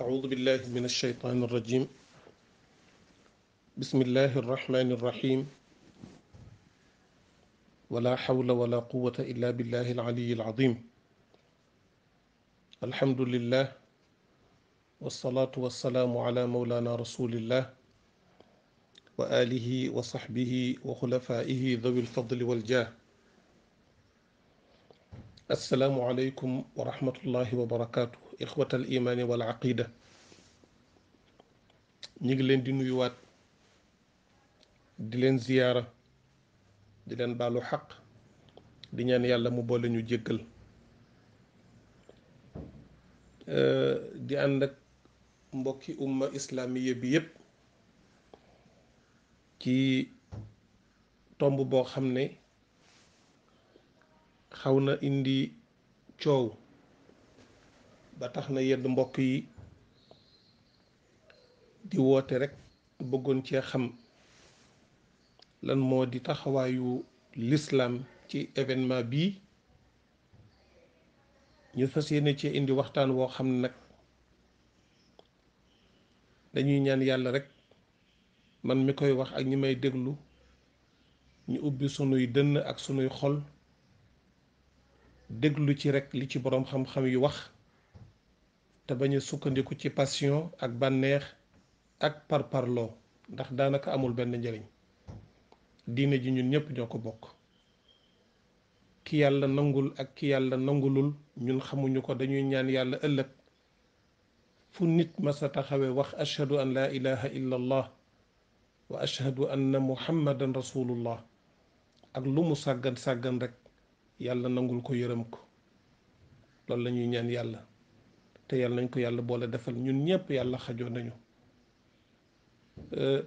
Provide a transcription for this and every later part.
أعوذ بالله من الشيطان الرجيم. بسم الله الرحمن الرحيم. ولا حول ولا قوة إلا بالله العلي العظيم. الحمد لله والصلاة والسلام على مولانا رسول الله وآله وصحبه وخلفائه ذوي الفضل والجاه. السلام عليكم ورحمة الله وبركاته إخوة الإيمان والعقيدة. نيغلين دي نيوات di leen ziyaara di leen baalu xaq di ñaan yàlla mu boole ñu jéggal di ànd ak mbokki umma islaamiya bi yépp ci tomb boo xam ne xaw na indi coow ba tax na yedd mbokk yi di woote rekk bëggoon cee xam lan moo di taxawaayu l'islam ci événement bii ñu fas yéene ci indi waxtaan woo xam ne nag dañuy ñaan yàlla rekk man mi koy wax ak ñi may déglu ñu ubbi sunuy dënn ak sunuy xol déglu ci rekk li ci boroom xam-xam yu wax te bañ a sukkandiku ci passion ak bànneex ak parparloo ndax daanaka amul benn njariñ. diine ji ñun ñëpp ñoo ko bokk ki yàlla nangul ak ki yàlla nangulul ñun xamuñu ko dañuy ñaan yàlla ëllëg fu nit masa taxawe wax ashhadu an laa ilaha illa allah wa ashhadu anna muhammadan rasulullah ak lu mu sàggan sàggan rek yàlla nangul ko yërëm ko loolu la ñuy ñaan yàlla te yàlla nañ ko yàlla boole defal ñun ñëpp yàlla xajoo nañu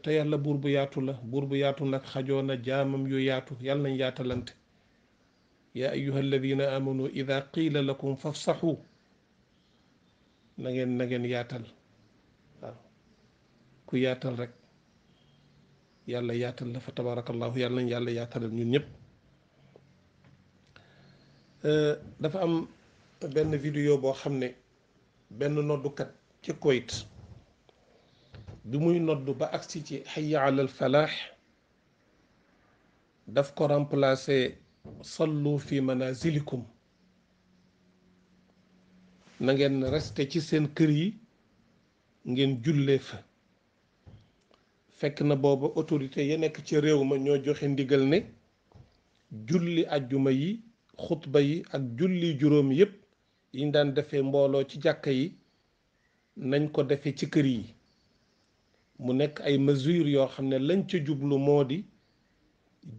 te yàlla buur bu yaatu la buur bu yaatu nag xajoo na jaamam yu yaatu yàlla nañ yaatalante yaa ayyuha alladina amanu ida qiila lakum fafsaxu na ngeen yaatal waaw ku yaatal rek yàlla yaatal la fa tabarakallahu yàlla nañ yàlla yaatalal ñun ñëpp. dafa am benn vidéo boo xam ne benn noddukat ci Koweït bi muy noddu ba agsi ci hayya alal falaax daf ko remplacer sallu fi manazilikum na ngeen resté ci seen kër yi ngeen jullee fa fekk na booba autorité ya nekk ci réew ma ñoo joxe ndigal ne julli ajjuma yi xutba yi ak julli juróom yépp yiñ daan defee mbooloo ci jàkka yi nañ ko defee ci kër yi mu nekk ay mesures yoo xam ne lañ ca jublu moo di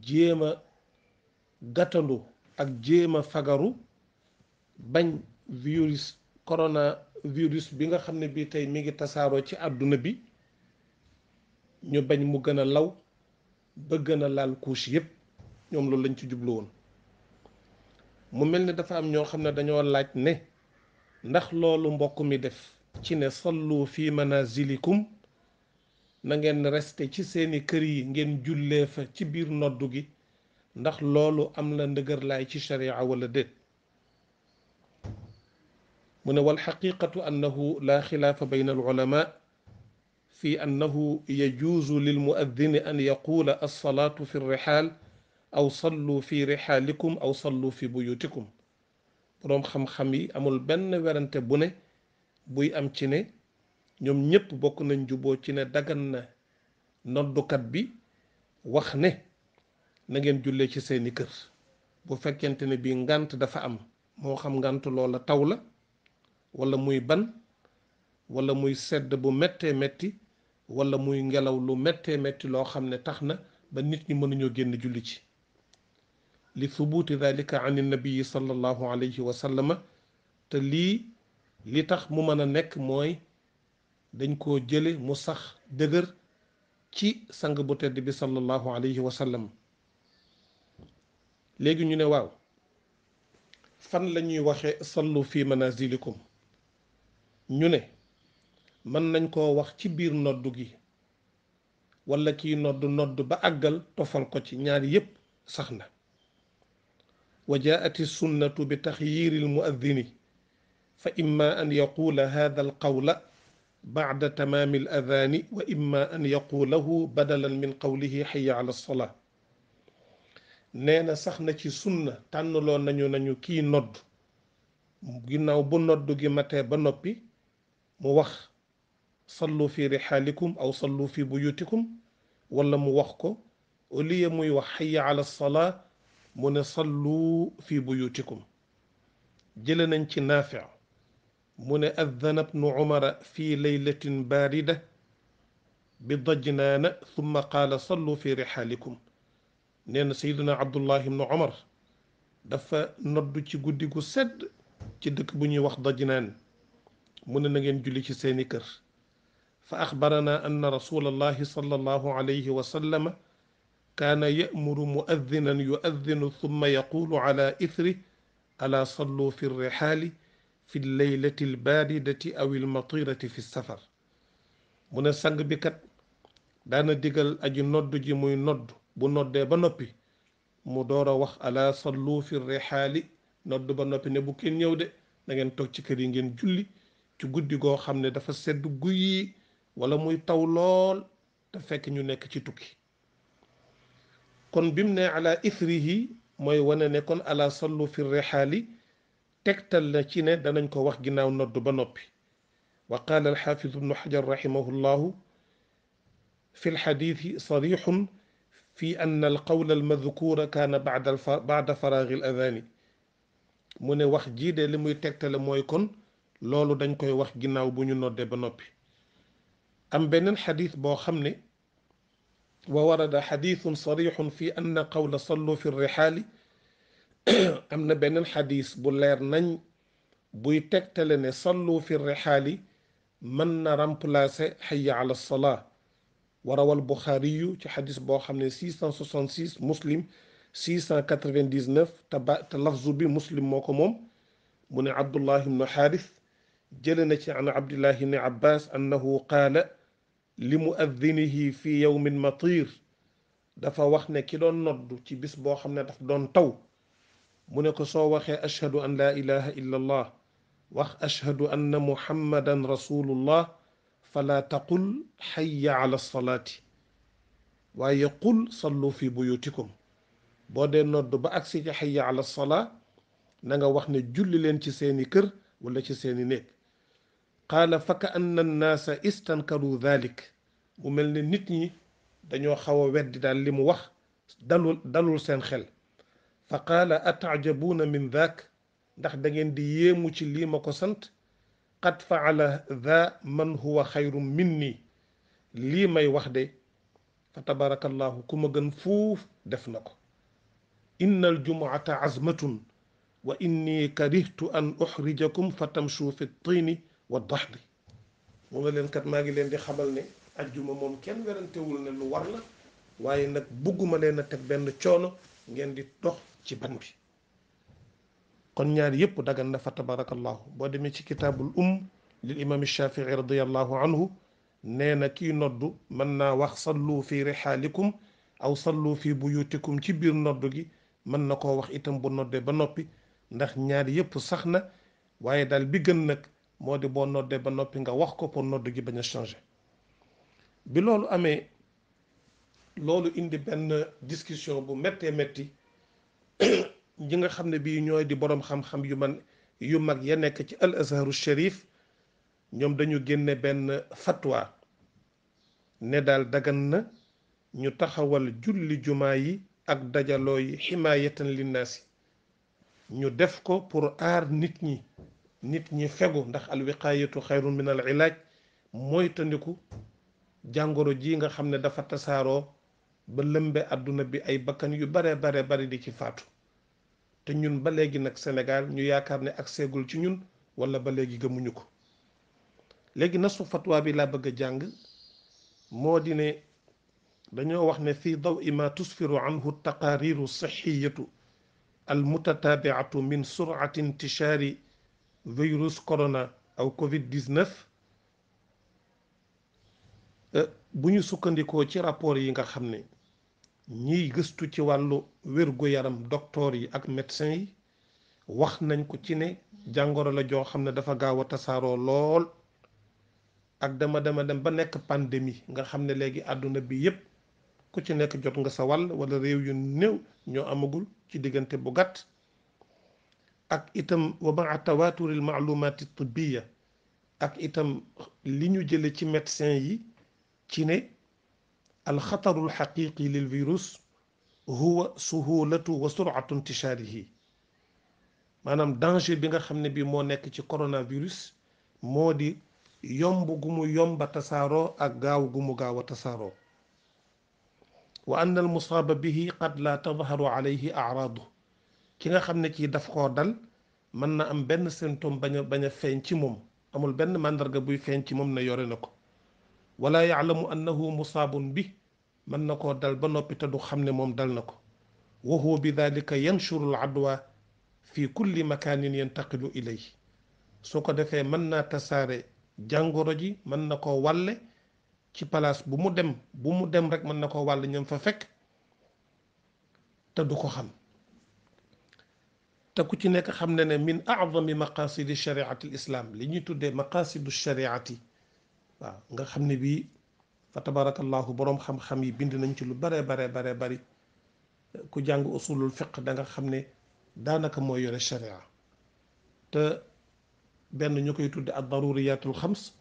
jéem a gàttandu ak jéem a fagaru bañ coronavirus bi nga xam ne bii tey mi ngi tasaaroo ci àdduna bi ñu bañ mu gën a law ba gën a laal couche yépp ñoom loolu lañ ci jublu woon. mu mel ni dafa am ñoo xam ne dañoo laaj ne ndax loolu mbokk mi def ci ne sallu fi manazilikum na ngeen resté ci seeni kër yi ngeen jullee fa ci biir noddu gi ndax loolu am la ndëgër laay ci sharia wala déet. mu ne wal xaqiqatu annahu la xilaafa bayna al ulama fi annahu yajuuzu lil muaddini an yaquula alsalaatu fi rixaal aw sallu fi rixaalikum aw sallu fi buyutikum. boroom xam-xam yi amul benn werante bu ne buy am ci ne ñoom ñépp bokk nañ juboo ci ne dagan na noddukat bi wax ne na ngeen jullee ci seeni kër bu fekkente ne bii ngànt dafa am moo xam ngànt loola taw la wala muy ban wala muy sedd bu méttee métti wala muy ngelaw lu méttee métti loo xam ne tax na ba nit ñi mënuñoo génn julli ci li thubuuti dalika an nabii sallallahu alayhi wa sallama te li tax mu mën a nekk mooy dañ koo jële mu sax dëgër ci sang bu tedd bi sallallahu alayhi wa sallam. léegi ñu ne waaw fan la ñuy waxe sallu fi manazilikum ñu ne mën nañ koo wax ci biir noddu gi wala kiy nodd ba àggal tofal ko ci ñaar yépp sax na. wa jaati sunnatu bi taxyiiri almuaddini fa imma an yaqula hada alqawla baada tamaami al adhaani wa imma an yaqulahu badalan min qawlihi hayya ala salaa. nee na sax na ci sunna tànnloo nañu kii nodd ginnaaw bu nodd gi matee ba noppi mu wax sallu fi rixaalikum aw sallu fi buyutikum, wala mu wax ko au lieu muy wax hayya ala salaa mu ne sallu fi buyutikum. jële nañ ci Naafi mu ne addana bnu umara fi laylatin baarida bi dajnaana thumma qaala sallu fi rixaalikum. nee na sayduna abdullah ibnu umar dafa noddu ci guddi gu sedd ci dëkk bu ñuy wax dajnaan mu ne na ngeen julli ci seeni kër. fa axbarana anna rasulallahi sallallahu alayhi wa sallama kaana ya'muru muaddinan yuaddinu thumma yaqulu ala ithri ala sallu fi rixaali fi lleylati albaaridati aw almatirati fi safar. mu ne sang bi kat daana digal aji nodd ji muy nodd bu noddee ba noppi mu door a wax ala sallu fi rixaali, nodd ba noppi ne bu kenn ñëw de na ngeen toog ci kër yi ngeen julli ci guddi goo xam ne dafa sedd guyi wala muy taw lool te fekk ñu nekk ci tukki. kon bim ne ala ithrihi mooy wane ne kon ala sallu fi rixaali tegtal na ci ne danañ ko wax ginnaaw nodd ba noppi. wa qaala alxaafidu ibnu xajar rahimahullahu fi lxadiisi sarixun fi anna alqawla almadkura kaana baada faraagi al adhaani. mu ne wax jii de li muy tegtale mooy kon loolu dañ koy wax ginnaaw bu ñu noddee ba noppi. am beneen xadis boo xam ne wa warada xadisun sarixun fi anna qawla sallu fi rixaali am na beneen xadis bu leer nañ buy tegtale ne sallu fi rixaali mën na remplacer hayya ala salaa. wa rawal buxaariyu ci xadis boo xam ne 666 muslim 699 te lafzu bi muslim moo ko moom. mu ne abdullah ibnu xaaris jële na ci an abdillahi ibni abbas annahu qaala li muaddinihi fi yawmin matir. dafa wax ne ki doon noddu ci bis boo xam ne daf doon taw mu ne ko soo waxee ashhadu an laa ilaha illa allah wax ashhadu anna muhammadan rasulullah fala taqul hayya ala salaati waaye qul sallu fi buyutikum. boo dee nodd ba agsi ci hayya ala salaa na nga wax ne julli leen ci seeni kër wala ci seeni néeg. qaala fa ka anna annaasa istankaru dhalik. mu mel ne nit ñi dañoo xaw a weddi daal li mu wax dalul seen xel. fa qaala ataajabuuna min dhaak, ndax da ngeen di yéemu ci lii ma ko sant. qad faala dha man huwa xayrum minni, lii may wax de fa tabarakallahu ku ma gën fuuf def na ko. inna aljumuata azmatun wa inni karihtu an uxrijakum fa tamshu fi tiini wa daxdi. mu nga leen kat maa ngi leen di xamal ne ajjuma moom kenn werantewul ne lu war la, waaye nag bugguma leen a teg benn coono ngeen di dox ci ban bi. kon ñaar yëpp dagan na fa tabarakallahu. boo demee ci kitaabul lil imam shafii radiallahu anhu nee na kii noddu mën naa wax sallu fi rixaalikum aw sallu fi buyutikum ci biir noddu gi, mën na koo wax itam bu noddee ba noppi, ndax ñaar yëpp sax na. waaye daal bi gën nag moo di boo noddee ba noppi nga wax ko pour noddu gi bañ a changé. bi loolu amee loolu indi benn discussion bu méttee métti ñi nga xam ne bii ñooy di boroom xam-xam yu mag ya nekk ci al azharu sharif, ñoom dañu génne benn fatwa ne daal dagan na ñu taxawal julli jumaa yi ak dajaloo yi ximaayatan linnaasi. ñu def ko pour aar nit ñi fegu, ndax alwiqaayatu xayrun min al ilaaj. mooy tandiku jàngoro ji nga xam ne dafa tasaaroo ba lëmbe àdduna bi, ay bakkan yu bare bari di ci faatu. te ñun ba léegi nag Sénégal ñu yaakaar ne ak seegul ci ñun wala ba léegi gëmuñu ko. léegi nasu fatwa bi laa bëgg a jàng. moo di ne dañoo wax ne fii dawi ma tusfiru anhu taqaariru sixiyatu al mutataabiatu min surati intishaari virus corona aw covid-19. bu ñu sukkandikoo ci rapport yi nga xam ne ñiy gëstu ci wàllu wér-gu-yaram docteur yi ak médecin yi wax nañ ko ci ne jàngoro la joo xam ne dafa gaaw a tasaaroo lool. ak dama dem ba nekk pandémie nga xam ne léegi àdduna bi yépp ku ci nekk jot nga sa wàll wala réew yu néew ñoo amagul ci diggante bu gàtt. ak itam wa maa tawaturil maalumaati tibbiya ak itam li ñu jële ci médecin yi ci ne alxataru alxaqiqi lil virus huwa suhulatu wa suratu intishaarihi maanaam danger bi nga xam ne bi moo nekk ci coronavirus moo di yomb gu mu yomba tasaaroo ak gaaw gu mu gaaw a tasaaroo wa anna al musaaba bihi qad la tadharu alayhi araadu ki nga xam ne ci daf koo dal mën na am benn symptôme bañ a feeñ ci moom amul benn màndarga buy feeñ ci moom ne yore na ko wala yaalamu annahu musaabun bi mën na koo dal ba noppi te du xam ne moom dal na ko wa huwa bi dalika yanshuru al adwa fi kulli makaanin yantaqilu ilay su ko defee mën naa tasaare jàngoro ji mën na koo wàlle ci place bu mu dem rek mën na koo wàll ñam fa fekk te du ko xam te ku ci nekk xam ne ne min a'zami maqasidi shariati l islam li ñuy tuddee maqasidu shariati waaw nga xam ne bii fa tabarakallahu boroom xam-xam yi bind nañ ci lu bare bari ku jàng usulul fiq da nga xam ne daanaka mooy yore sharia te benn ñu koy tudde al daruriyatul xams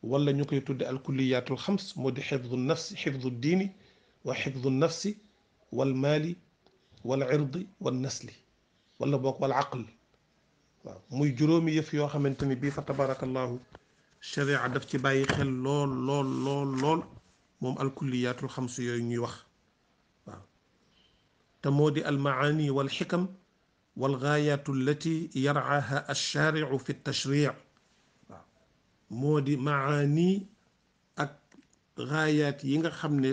wala ñu koy tudde al kulliyatul xams moo di xifdu nafsi xifdu diini wa xifdu nafsi wal maali wal irdi wal nasli wala boog wal aql waaw muy juróomi yëf yoo xamante ni bii fa tabarakallahu sharia daf ci bàyyi xel lool moom al kulliyatul xams yooyu ñuy wax waaw te moo di al maani wal xikam wal gaayaatu allati yaraaha alchaariu fi tashric waaw moo di maani ak gaayaat yi nga xam ne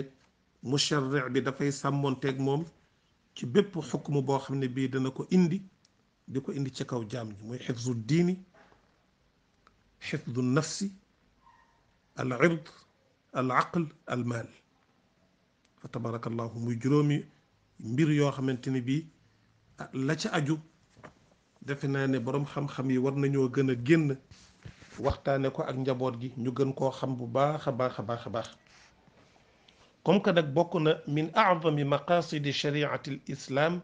musharic bi dafay sàmmoonteeg moom ci bépp xukmu boo xam ne bii dana ko indi di ko indi ci kaw jaam ñi muy xifzu diini xifzu nafsi al ird al aql al maal fa tabarakallahu muy juróomi mbir yoo xamante ni bii la ca aju defe naa ne boroom xam-xam yi war nañoo gën a génn waxtaane ko ak njaboot gi ñu gën koo xam bu baax a baax comme que nag bokk na min a'zami maqasidi shariati l islam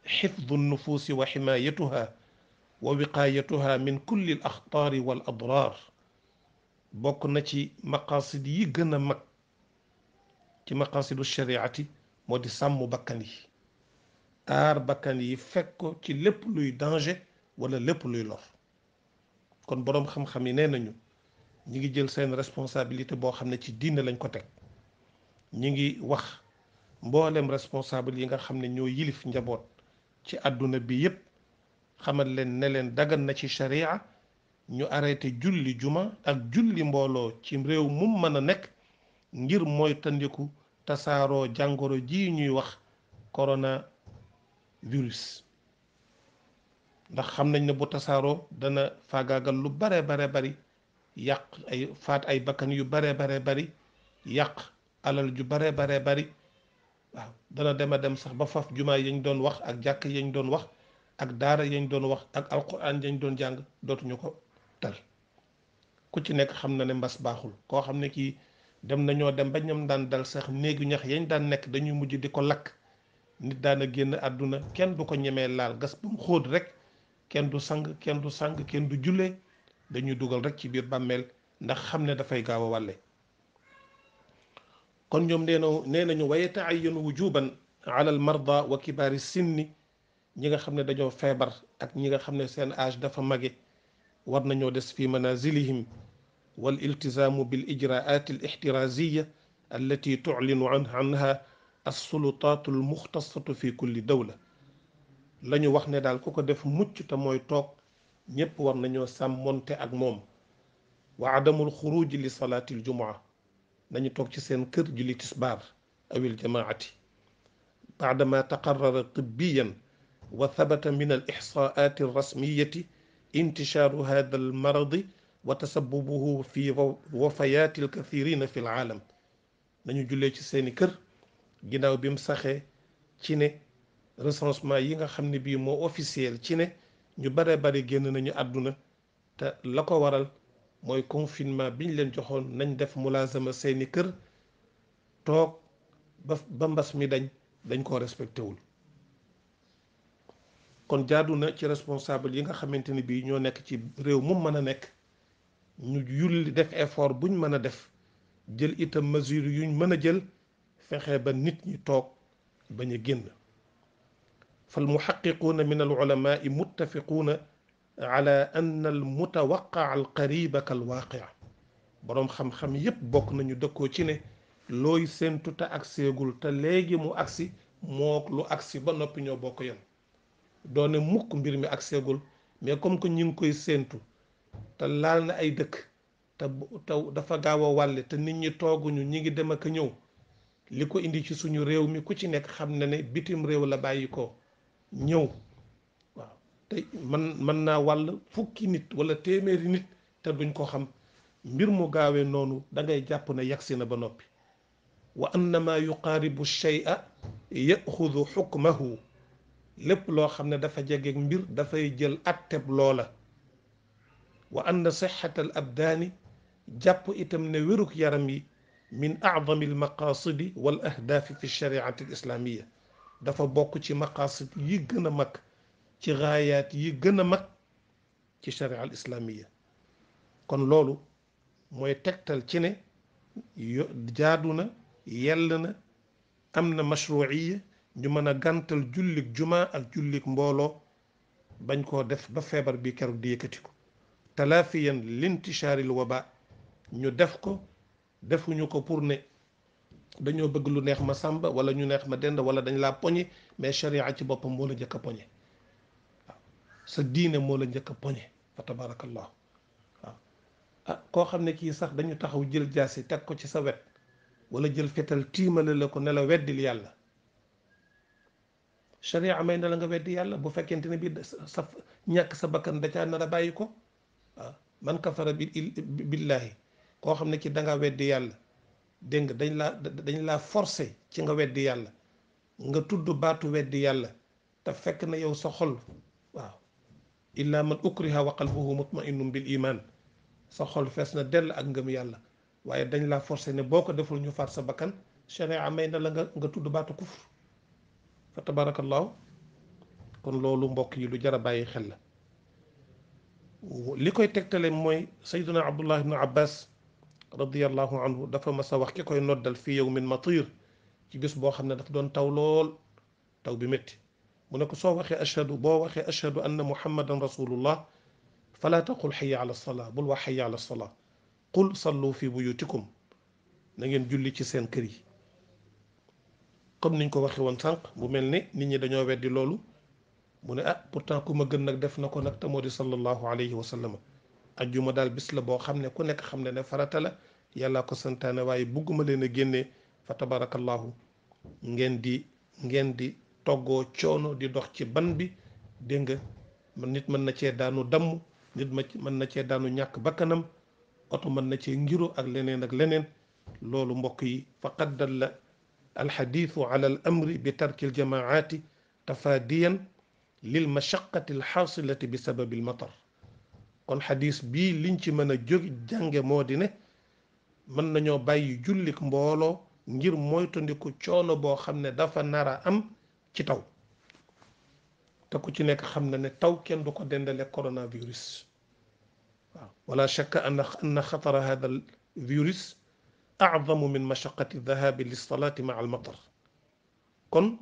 xifdu nufuusi wa ximaayatuha wa wiqaayatuha min kulli al axtaari wal adraar bokk na ci maqasid yi gën a mag ci maqasidu shariati moo di sàmm bakkan yi aar bakkan yi fekk ko ci lépp luy danger wala lépp luy lor kon boroom xam-xam yi nee nañu ñi ngi jël seen responsabilité boo xam ne ci diine lañ ko teg ñi ngi wax mboolem responsable yi nga xam ne ñoo yilif njaboot ci àdduna bi yépp xamal leen ne leen dagan na ci sharia ñu arrêté julli juma ak julli mbooloo ci réew mum mën a nekk ngir mooy tandiku tasaaroo jàngoro ji ñuy wax corona virus ndax xam nañ ne bu tasaaroo dana faagaagal lu bare bari yàq faat ay bakkan yu bare bari yàq alal ju bare bari waaw dana dem sax ba faf jumaa yañ doon wax ak jàkk yañ doon wax ak daara yañ doon wax ak alquran yañ doon jàng dootuñu ko tal ku ci nekk xam na ne mbas baaxul koo xam ne kii dem nañoo dem ba ñam daan dal sax néegu ñax yañ daan nekk dañuy mujj di ko lakk nit daana génn àdduna kenn du ko ñemee laal gas ba mu xóot rek kenn du sang kenn du jullee dañuy dugal rek ci biir bàmmeel ndax xam ne dafay gaaw a wàlle kon ñoom nee nañu wa yata'ayyanu wujuban ala al marda wa kibaari sinni ñi nga xam ne dañoo feebar ak ñi nga xam ne seen âge dafa mage war nañoo des fi manazilihim wal iltizaamu bil ijraat al ixtiraziya allati tu'linu anha as-sulutaatu al-muxtasatu fi kulli dawla la ñu wax ne daal ku ko def mucc te mooy toog ñépp war nañoo sàmmonte ak moom wa adamul xuruji li salaati al-jumaa nañu toog ci seen kër julli tisbaar awil jamaati baadama taqarrara tibbiyan wa thabata min al-ixsaa'aati ar-rasmiyati intishaaru haadha al-maradi wa tasabbubuhu fi wafayaati al-kathiirina fi al-aalam nañu jullee ci seeni kër ginnaaw bi mu saxee ci ne recensement yi nga xam ne bii moo officiel ci ne ñu bare bari génn nañu àdduna te la ko waral mooy confinement biñ leen joxoon nañ def mulazama seeni kër toog ba mbas mi dañ koo respecté wul. kon jaadu na ci responsable yi nga xamante ni bii ñoo nekk ci réew mu mën a nekk ñu yulli def effort buñ mën a def jël itam mesure yuñ mën a jël fexe ba nit ñi toog bañ a génn. fal muhaqiquuna min al ulamaai muttafiquuna ala anna al mutawaqaa al qariba kal waaqia. boroom xam-xam yépp bokk nañu dëkkoo ci ne looy séentu te agseegul te léegi mu agsi moo lu agsi ba noppi ñoo bokk yam doone mukk mbir mi agseegul mais comme que ñu ngi koy séentu te laal na ay dëkk te dafa gaaw a wàlle te nit ñi tooguñu ñi ngi dem ak a ñëw li ko indi ci suñu réew mi ku ci nekk xam na ne bitim réew la bàyyi ko ñëw. waaw te mën naa wàll fukki nit wala téeméeri nit te duñ ko xam. mbir mu gaawee noonu da ngay jàpp ne yagsi na ba noppi. wa annama yuqaaribu shay'a yaxudu xukmahu. lépp loo xam ne dafa jegeeg mbir dafay jël atteb loola. wa anna sixata al abdaani jàpp itam ne wéruk yaram yi min acdami al maqaasidi wal ahdaafi fi shariati al islaamiya dafa bokk ci maqaasid yi gën a mag ci gaayaat yi gën a mag ci sharia al islaamiya. kon loolu mooy tegtal ci ne jaadu na yell na am na mashruiya ñu mën a gàntal jullik juma ak jullik mbooloo bañ koo def ba feebar bi keroog di yëkkati ko. talaafiyan lintishaaril waba ñu def ko defuñu ko pour ne dañoo bëgg lu neex ma sàmba wala ñu neex ma dend wala dañ laa poñe mais sharia ci boppam moo la njëkk a poñe. waaw sa diine moo la njëkk a poñe fa tabarakallahu. waaw ah koo xam ne kii sax dañu taxaw jël jaasi teg ko ci sa wet wala jël fetal tiimale la ko ne la weddil yàlla. sharia may na la nga weddi yàlla bu fekkente ne bi sa ñàkk sa bakkan da caa nar a bàyyi ko. waaw man kafara billahi koo xam ne ci da nga weddi yàlla dégg nga dañ laa forcé ci nga weddi yàlla nga tudd baatu weddi yàlla te fekk na yow sa xol waaw illa man ukriha wa qalbuhu mutma'innun bil iman sa xol fees na dell ak ngëm yàlla waaye dañ laa forcé ne boo ko deful ñu faat sa bakkan sharia may na la nga tudd baatu kufr fa tabarakallahu. kon loolu mbokk yi lu jar a bàyyi xel la. li koy tegtale mooy sayduna abdullah ibnu abbas radiallahu anhu dafa mas a wax ki koy noddal fi yawmin matir ci bis boo xam ne dafa doon taw lool taw bi métti mu ne ko soo waxee boo waxee ashhadu anna muhammadan rasulullah fala taqul xayya ala salaa bul wax xayya ala salaa qul sallu fi buyutikum na ngeen julli ci seen kër yi. comme niñ ko waxee woon sànq bu mel ni nit ñi dañoo weddi loolu mu ne pourtant ku ma gën nag def na ko nag te moo di sallallahu alayhi wa sallam. ajjuma daal bis la boo xam ne ku nekk xam ne farata la yàlla ko santaane waaye bugguma leen a génnee fa tabarakallahu ngeen di toggoo coono di dox ci ban bi dégg nga nit mën na cee daanu damm nit mën na cee daanu ñàkk bakkanam oto mën na cee ngiro ak leneen ak leneen. loolu mbokk yi faqad dalla alxadiisu ala al amri bi tarki al jamaati tafaadiyan lil mashaqati al xaasilati bi sababi al matar. kon xadis bii liñ ci mën a jóg jànge moo di ne mën nañoo bàyyi jullik mbooloo ngir moytandiku coono boo xam ne dafa nara am ci taw te ku ci nekk xam na ne taw kenn du ko dendale coronavirus. waaw wala shakka anna xatara hada al virus acdamu min mashaqati dahabi lilsalati maa almatar. kon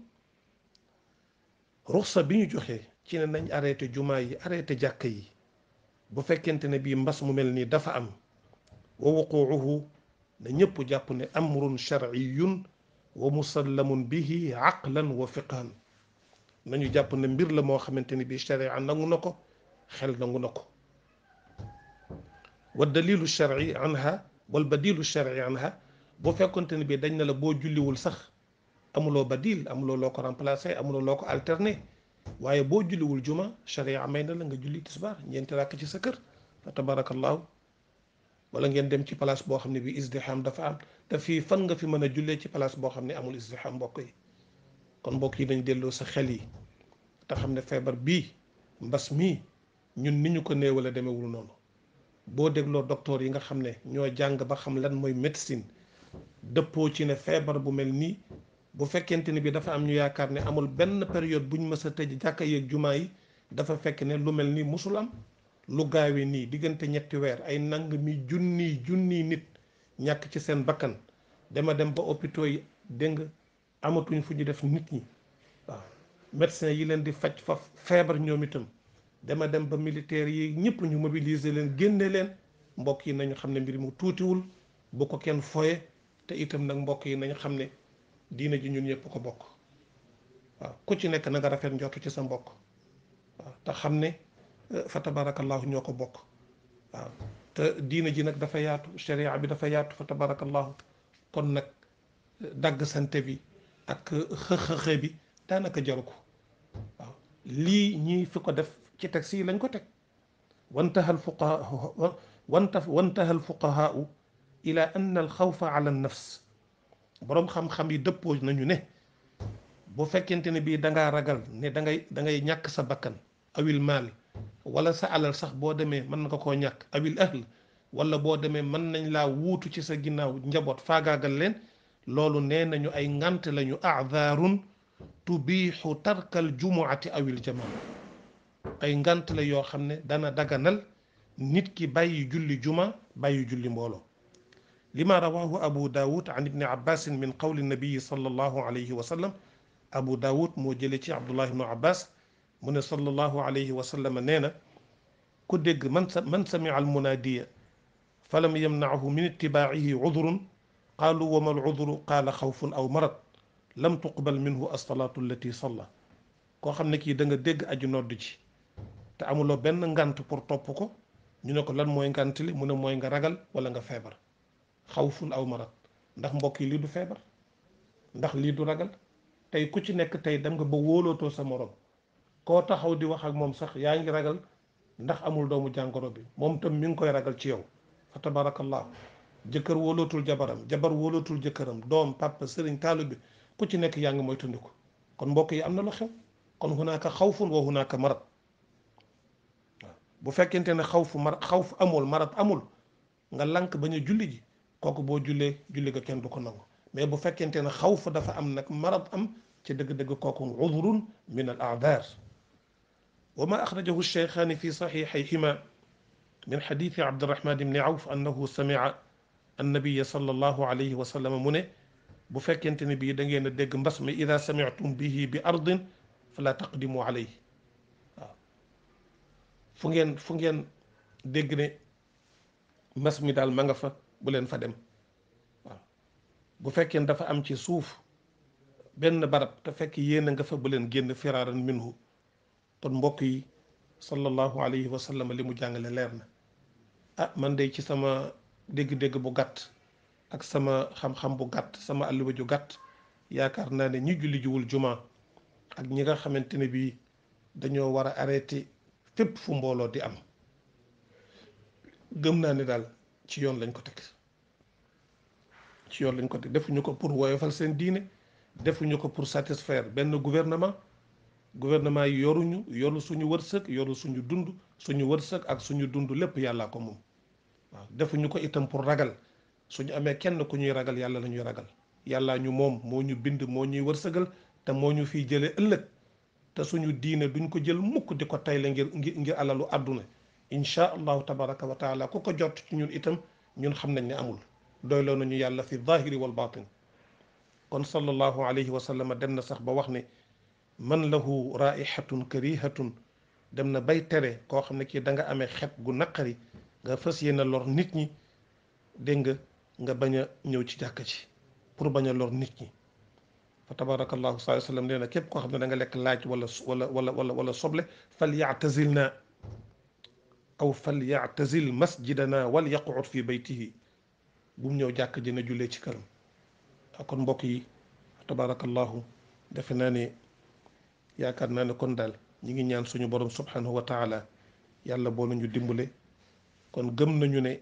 ruxsa bi ñu joxe ci ne nañ arrêté jumaa yi arrêté jàkka yi bu fekkente ne bii mbas mu mel nii dafa am wa wuquuhu na ñëpp jàpp ne amrun sharciyun wa musallamun bihi aqlan wa fiqhan. nañu jàpp ne mbir la moo xamante ni bii sharia nangu na ko xel nangu na ko. wa dalilu sharci anha wal badilu sharci anha boo fekkonte ne bii dañ na la boo julliwul sax amuloo badil amuloo loo ko remplacer amuloo loo ko alterner waaye boo julliwul juma sharia may na la nga julli tisbaar ñeenti rakk ci sa kër fa tabarakallahu. wala ngeen dem ci place boo xam ne bii izdiham dafa am te fii fan nga fi mën a jullee ci place boo xam ne amul izdiham mbokk yi. kon mbokk yi dañ delloo sa xel yi te xam ne feebar bii mbas mii ñun ni ñu ko néewale demewul noonu boo dégloo docteur yi nga xam ne ñoo jàng ba xam lan mooy médecine dëppoo ci ne feebar bu mel nii bu fekkente ni bi dafa am ñu yaakaar ne amul benn période buñ mës a tëj jàkka yeeg jumaa yi dafa fekk ne lu mel ni musul am. lu gaawe nii diggante ñetti weer ay nang mi junniy nit ñàkk ci seen bakkan dama dem ba hôpitaux yi dégg nga amatuñ fu ñu def nit ñi waaw médecin yi leen di faj fa feebar ñoom itam dama dem ba militaires yi ñëpp ñu mobiliser leen génne leen mbokk yi nañu xam ne mbir mu tuutiwul bu ko kenn foye te itam nag mbokk yi nañu xam ne diina ji ñun ñëpp ko bokk waaw ku ci nekk na nga rafet njort ci sa mbokk waaw te xam ne fa tabarakallahu ñoo ko bokk waaw te diina ji nag dafa yaatu sharia bi dafa yaatu fa tabarakallahu kon nag dagg sante bi ak xëxëxe bi daanaka jaru ko waaw lii ñii fi ko def ci teg si lañ ko teg wantaha al fuqahaau ila anna al xawfa ala an nafs boroom xam-xam yi dëppoo nañu ne bu fekkente ne bii dangaa ragal ne da ngay ñàkk sa bakkan awil maal wala sa alal sax boo demee mën nga koo ñàkk awil ahl wala boo demee mën nañ laa wuutu ci sa ginnaaw njaboot faagaagal leen loolu nee nañu ay ngant lañu aadaarun tubiixu tarkal jumuati awil jamaa ay ngant la yoo xam ne dana daganal nit ki bàyyi julli juma bàyyi julli mbooloo lima rawahu abu daawud an ibni abbasin min qawli nabiyi sallallahu alayhi wa sallam abu daawud moo jële ci abdullah ibnu abbas mu ne sallallahu alayhi wa sallam nee na ku dégg man samia al munaadiya falam yamnaahu min itibaacihi cudurun qaalu wa ma al cuduru qaala xawfun aw marad lam tuqbal minhu alsalaatu allati salla koo xam ne kii da nga dégg aju nodd ci te amuloo benn ngant pour topp ko ñu ne ko lan mooy ngant li mu ne mooy nga ragal wala nga feebar xawfun aw marad ndax mbokk yi lii du feebar ndax lii du ragal tey ku ci nekk tey dem nga ba wóolootoo sa morom koo taxaw di wax ak moom sax yaa ngi ragal ndax amul doomu jàngoro bi moom tam mi ngi koy ragal ci yow fa tabarakallah jëkkër wóolootul jabaram jabar wóolootul jëkkëram doom papa sëriñ taalu bi ku ci nekk yaa ngi mooy tundiku kon mbokk yi am na lu xew kon hunaaka xawfun wa hunaaka marad waaw bu fekkente ne xawf amul marad amul nga lank bañ a julli ji kooku boo jullee julli ga kenn du ko nangu mais bu fekkente ne xawf dafa am nag marad am ci dëgg-dëgg kooku udrun min al a'dar wa ma axrajahu shaykhaani fi saxiixayhima min xadiisi abdirahman ibni awf annahu sami'a annabiya sallallahu alayhi wa sallam mu ne bu fekkente ne bii da ngeen a dégg mbas mi ida sami'tum bihi bi ardin fala taqdimu alayhi waaw fu ngeen dégg ne mbas mi daal ma nga fa bu leen fa dem waaw bu fekkee dafa am ci suuf benn barab te fekk yéen a nga fa bu leen génn firaaran minhu kon mbokk yi sallallahu alayhi wa sallam li mu jàngale leer na ah man de ci sama dégg-dégg bu gàtt ak sama xam-xam bu gàtt sama àlluwa ju gàtt yaakaar naa ne ñi julli jiwul juma ak ñi nga xamante ne bii dañoo war a arrêté fépp fu mbooloo di am gëm naa ne daal ci yoon lañ ko teg defuñu ko pour woyofal seen diine defuñu ko pour satisfaire benn gouvernement yi yoru suñu wërsëg yoru suñu dund suñu wërsëg ak suñu dund lépp yàllaa ko moom waaw defuñu ko itam pour ragal suñu amee kenn ku ñuy ragal yàlla la ñuy ragal yàllaa ñu moom moo ñu bind moo ñuy wërsëgal te moo ñu fiy jëlee ëllëg te suñu diine duñ ko jël mukk di ko tayle ngir alalu àdduna inchaa allahu tabaraka wa taala ku ko jot ci ñun itam ñun xam nañ ne amul doyloo nañu yàlla fi zahiri wal batin kon sallallahu alayhi wa sallam dem na sax ba wax ne man lahu raihatun karihatun dem na bay tere koo xam ne kii da nga amee xet gu naqari nga fas yéene lor nit ñi dégg nga bañ a ñëw ci jàkka ci pour bañ a lor nit ñi fa tabarakallahu sallallahu alayhi wa sallam nee na képp koo xam ne da nga lekk laaj wala soble fal ya'tazil na aw fal ya'tazil masjidana wal yaq'ud fi baytihi bu mu ñëw jàkk dina jullee ci këram kon mbokk yi tabarakallahu defe naa ne yaakaar naa ne kon daal ñi ngi ñaan suñu borom subhanahu wa taala yàlla boo nañu dimbale kon gëm nañu ne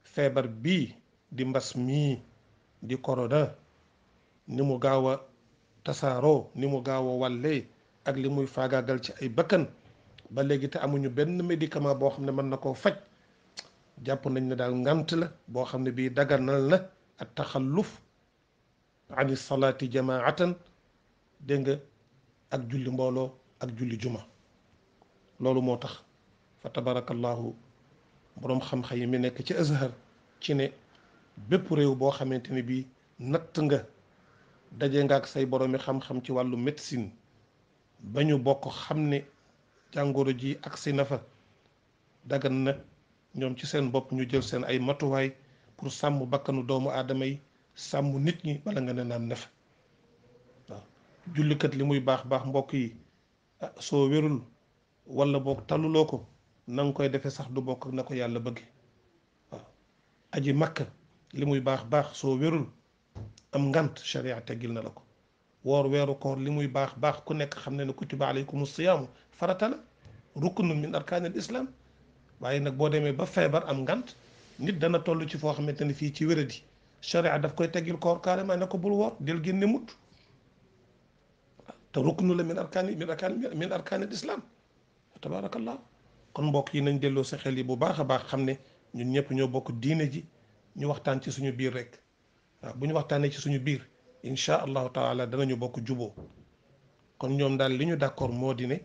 feebar bii di mbas mii di corona ni mu gaaw a tasaaroo ni mu gaaw a wàllee ak li muy faagaagal ci ay bakkan ba léegi te amuñu benn médicament boo xam ne mën na koo faj jàpp nañ ne daal ngant la boo xam ne bii daganal na at taxalluf ani salaati jamaatan dégg nga ak julli mbooloo ak julli juma loolu moo tax fa tabarakallahu boroom xam-xam yi mi nekk ci Azhar ci ne bépp réew boo xamante ne bii natt nga daje nga ak say boroomi xam-xam ci wàllu médecine ba ñu bokk xam ne jàngoro ji agsi na fa dagan na ñoom ci seen bopp ñu jël seen ay matuwaay pour sàmm bakkanu doomu aadama yi sàmm nit ñi bala nga ne naan ne fa waaw jullikat li muy baax baax mbokk yi soo wérul wala boog taluloo ko na nga koy defee sax du bokk na ko yàlla bëgge waaw aji makka li muy baax baax soo wérul am ngant sharia teggil na la ko woor weeru koor li muy baax baax ku nekk xam ne ne kutiba alaykum siyaamu farata la ruknun min arkaanil islam waaye nag boo demee ba feebar am ngant nit dana toll ci foo xamante ne fii ci wéradi sharia daf koy teggil koor carrément ne ko bul woor del génne mut te ruknu la min arkaanil islam tabaarakallah kon mbokk yi nañ delloo sa xel yi bu baax a baax xam ne ñun ñëpp ñoo bokk diine ji ñu waxtaan ci suñu biir rek waaw bu ñu waxtaanee ci suñu biir incha allahu taala danañu bokk juboo kon ñoom daal li ñu d'accord moo di ne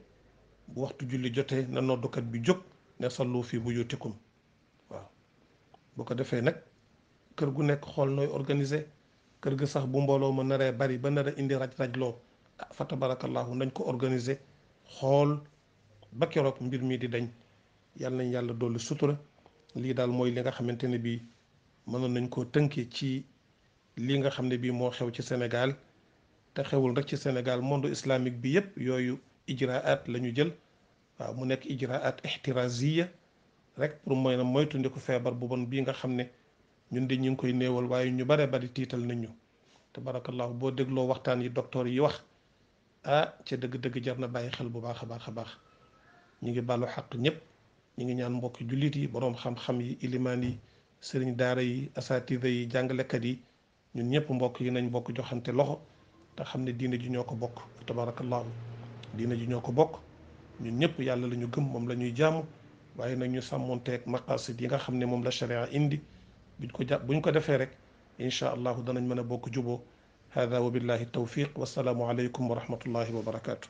bu waxtu julli jotee na noddukat bi jóg ne sallu fi buyutikum waaw bu ko defee nag kër gu nekk xool nooy organiser kër ga sax bu mbooloo ma naree bari ba nar a indi raj-rajloo fa tabarakallahu nañ ko organiser xool ba keroog mbir mi di dañ yàlla nañ yàlla dolli sutura lii daal mooy li nga xamante ne bii mënoon nañ koo tënkee ci lii nga xam ne bii moo xew ci Sénégal te xewul rek ci Sénégal monde islamique bi yépp yooyu ijraat la ñu jël waaw mu nekk ijraat ihtiraziya rek pour mooy na moytu ko feebar bu bon bii nga xam ne ñun de ñu ngi koy néewal waaye ñu bare bari tiital nañ ñu tabarakallahu boo dégloo waxtaan yi docteur yi wax ca dëgg-dëgg jar na bàyyi xel bu baax a baax a baax ñu ngi bàllu xaq ñëpp ñu ngi ñaan mbokki jullit yi boroom xam-xam yi ilimaan yi sëriñ daara yi asatida yi jàngalekat yi ñun ñëpp mbokk yi nañ bokk joxante loxo te xam ne diine ji ñoo ko bokk tabarakallahu diine ji ñoo ko bokk ñun ñëpp yàlla la ñu gëm moom la ñuy jaamu waaye nag ñu sàmmonteeg maqasid yi nga xam ne moom la sharia indi buñ ko defee rek incha allahu danañ mën a bokk juboo hada wa billahi tawfiq wasalaamu aleykum wa rahmatullahi wa barakatuh